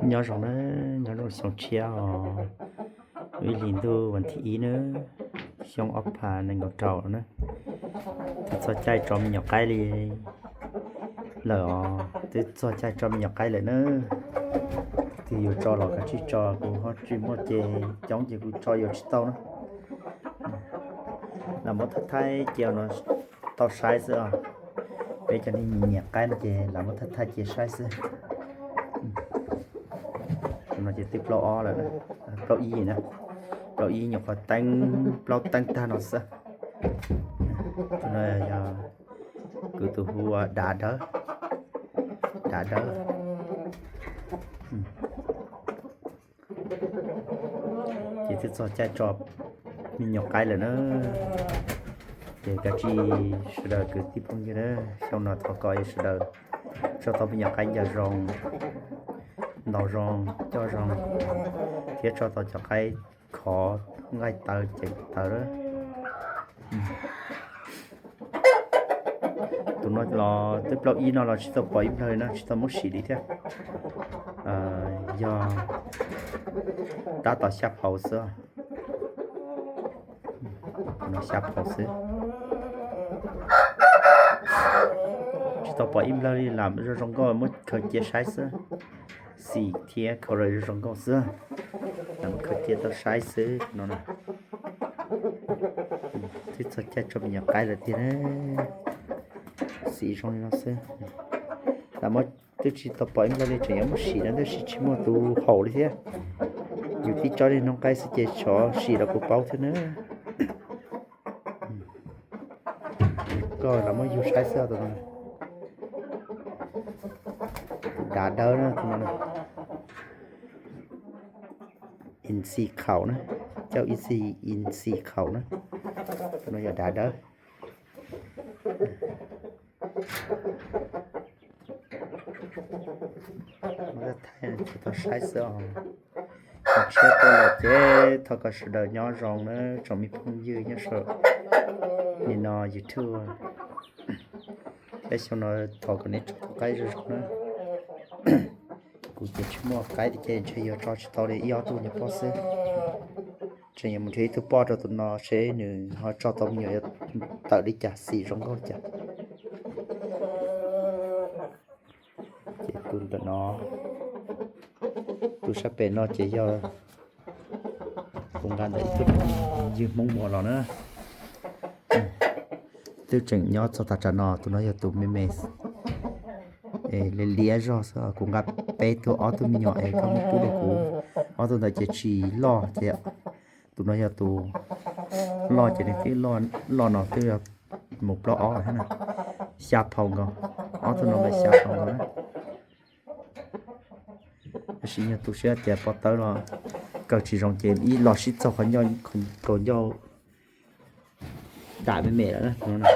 Nyob zoo na, nyob zoo xyoo tshiab os, ib hlis ntuj vas thib ib na, xyoo ob phav nees nkaum rau na. Twb txog caij tso me nyuam qaib li lawm os, twb txog caij tso me nyuam qaib lawm na. Twg yuav tso los kav tsij tso, kuv ho tsis muaj ces coob ces kuv tso yuav tsis tau na. Lam muab thaij thaij cia no tau saib xwb os. Peb cov neeg nyiam qaib no ces lam muab thaij thaij cia saib xwb. Tus no ces twb plaub ob lawm, plaub ib na, plaub ib nyuam qhuav teeb plaub teeb tag no xwb. Tus no yog kuv tus hu ua dav dawb, dav dawb. Ces twb txog caij tso me nyuam qaib lawm na. Ces kav tsij sawv daws kwv tij phooj ywg na, xyoo no thov kom sawv daws tso tau me nyuam qaib ncaws zoo, ntaus zoo, coj zoo, thiab tso tau cov qaib khov nqaij taw ceev taw lawm. Tus no los twb plaub ib no los tsis tau pom ib nplawg li na, tsis tau muab sim li thiab. Yog tab tom xya phau xwb. Tus no xya phau xwb. Tsis tau pom ib nplawg li, lam zoo zoo nkauj muab khaws cia saib xwb. Xim thiab khaws zoo zoo nkauj xwb. Lam muab khaws cia tau saib xwb no. Twb txog caij tso me nyuam qaib lawm tiag na. Xim zoo li no xwb. Lam muab, twb tsis tau pom ib nplawg li, tseem yuav muab sim no tab sis tsis muaj tus haum li thiab. Yus tib tsob niag noob qaib xwb ces xyov sim los puas paub thiab na. Koj los muab yug saib xwb tus no. Dav dawb na tus no. Inxi khaum na, cauj inxi, inxi khaum na. Tus no yog dav dawb. Muab thaij thaij tau saib xwb os. Tshiab tuaj lawm ces thov kom sawv daws nyob zoo na tsoom me phooj ywg nyob saum nim no YouTube. Peb xyoo no thov kom neb tso tau qaib zoo zoo na. Kuv ces tsis muaj qaib li ces ntshe yuav tso tsis tau li, ib ob tug nyuam poj xwb. Tseem yuav mus nrhiav ib tug poj rau tus no seb nws ho tso tau me nyuam yuav tawm li cas, xim zoo nkauj li cas. Ces tus ntawm no, tus sab pem no ces yog kuv nqa ntawm ib tug phooj ywg Hmoob Muas los na. Twb tseem nyob txog tas tsam no, tus no yog tus me me liab liab zog xwb. Kuv nqa peb tug ob tug me nyuam es koj muab pub rau kuv. Ob tug ntawd ces tsis loj ces tus no yog tus loj ces nws twb loj no twb yog mus plaub ob thiab na. Xya phau nkaus, ob tug no mas xya phau nkaus na. Tab sis yog tu siab tias pov tawb los kawg tsis zoo ces ib los sib txog qhov ncauj, kaus ncauj dam me me lawm na.